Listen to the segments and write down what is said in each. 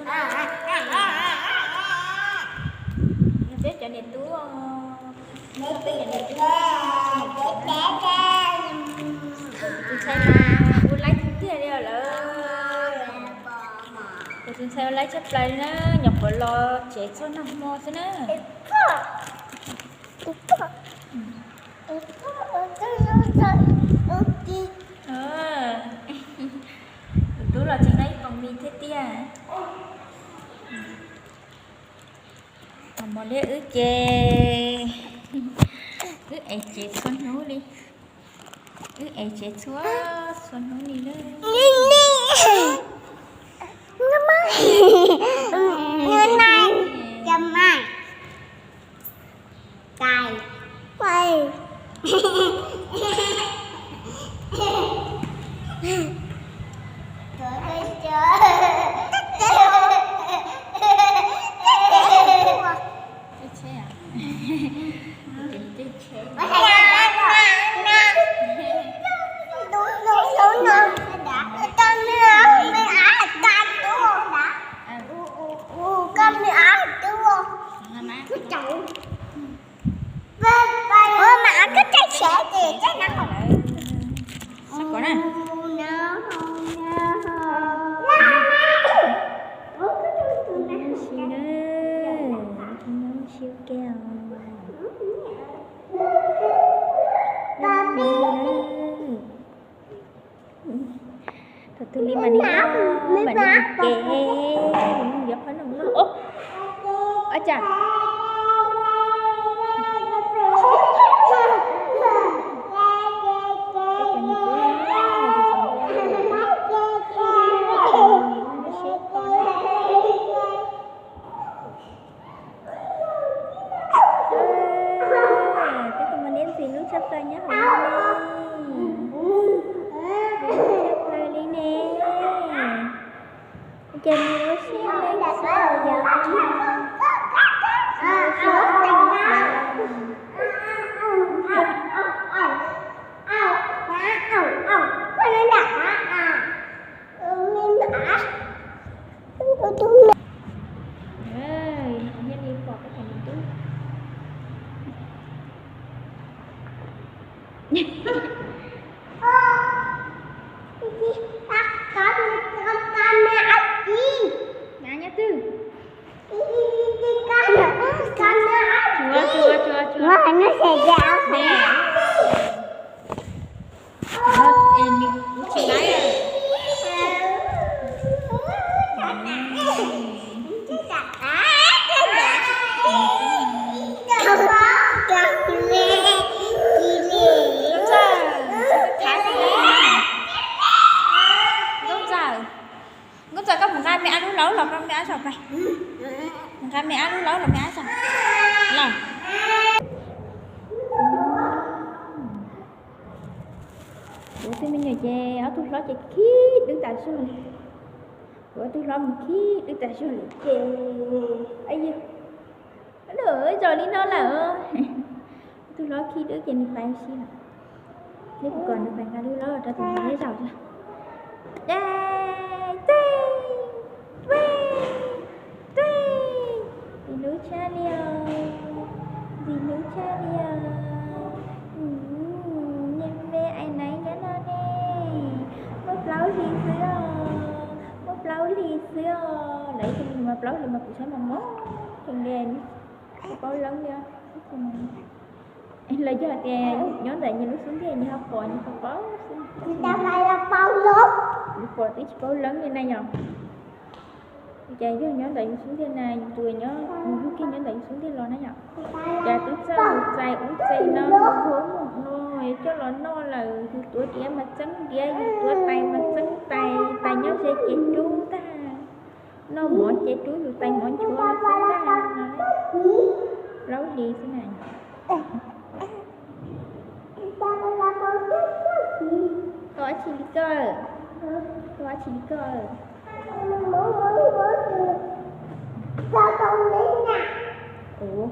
Peb cov niam tub, peb cov niam tub, tus ntxhais mas ua laib tiag tiag li lawm. Tus ntxhais ua laib tshaj plaws li na, nyuam qhuav los tsev txog nag hmo xwb na. Tus tub los tsev noj ib poom mis thiab tiag. Mos mos li wb ces wb ev tsev txhua hnub li. Wb ev tsev txhua, txhua hnub li na. Cai. Tsheb, tsheb. Ua mas koj tseem siav ces tseem na. Sab kom na. Siav na, siav ke os. Thaum twg li mam li, mam li mus kev, yuav qhob noom noj. Ua cas peb tus mas niam ntxim hlub tshaj plaws nyob hauv no ne. Hlub tshaj plaws li ne. Ces nws ua siab leej xwb. Thiaj li pom peb cov niam tub. Nyob twg? Tsuav, tsuav, tsuav, tsuav. Nws tsis laib. Nkauj Ntxawm, Nkauj Ntxawm, koj mus nqa me ab lub laub los rau me ab zaum pais. Mus nqa me ab lub laub los me ab zaum los. Kuv ob tug me nyuam ces ob tug hlob ces khib dwb tas zog li. Kuv ob tug hlob mus khib dwb tas zog li ces, yog zaum li no lawm. Ob tug hlob khib dwb ces nws pais si lawm. Neb puas kom nws pais nqa lub laub rau tus neb zaum. Dai, tij, tij, tij. Ntxim hlub tshaj li os. Ntxim hlub tshaj li os. Niag me ais naiv nyob no ne, muaj plaub hlis xwb os, muaj plaub hlis xwb os. Lawv ib tug mas plaub hlis mas kuv saib mas mob heev li, tsis paub leeb li. Los yog tias nyob ntawm nws lub xub ntiag nws ho pom nws ho paub xwb. Nws pom twb tsis paub leeb li na yom. Cas yog nyob ntawm yus xub ntiag na, yus tus nyob, yus yug kiag nyob ntawm yus xub ntiag los na yom. Cas twb txawj mus txais ub txais no, hu mus no, coj los noj lawm, yus tuav diav mas txeeb diav, yus tuav tais mas txeeb tais, tais nyob ze ces rub tag, noj mov ces rub yus tais mov nchuav xwb ntag no. Plaub hlis xwb na. Koj ua dab tsi li koj? Koj ua dab tsi li koj? Ua,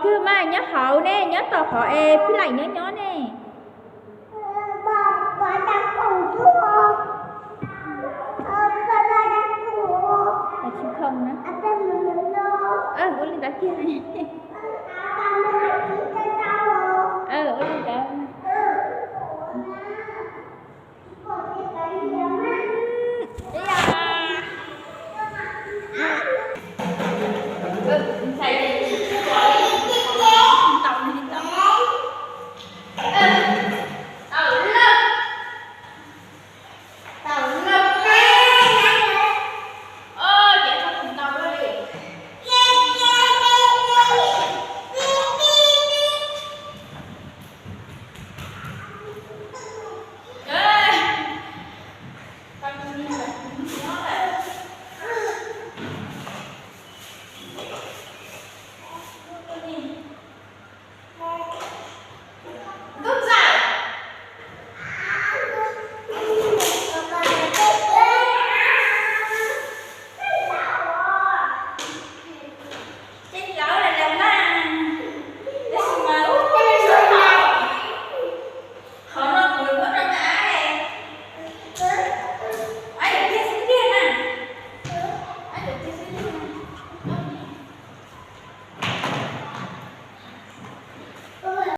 Twg mas nyob hauv ne, nyob tom qhov es phij laim nyob nyob ne. Tsis khoom na. Ua li ntawd kiag ne.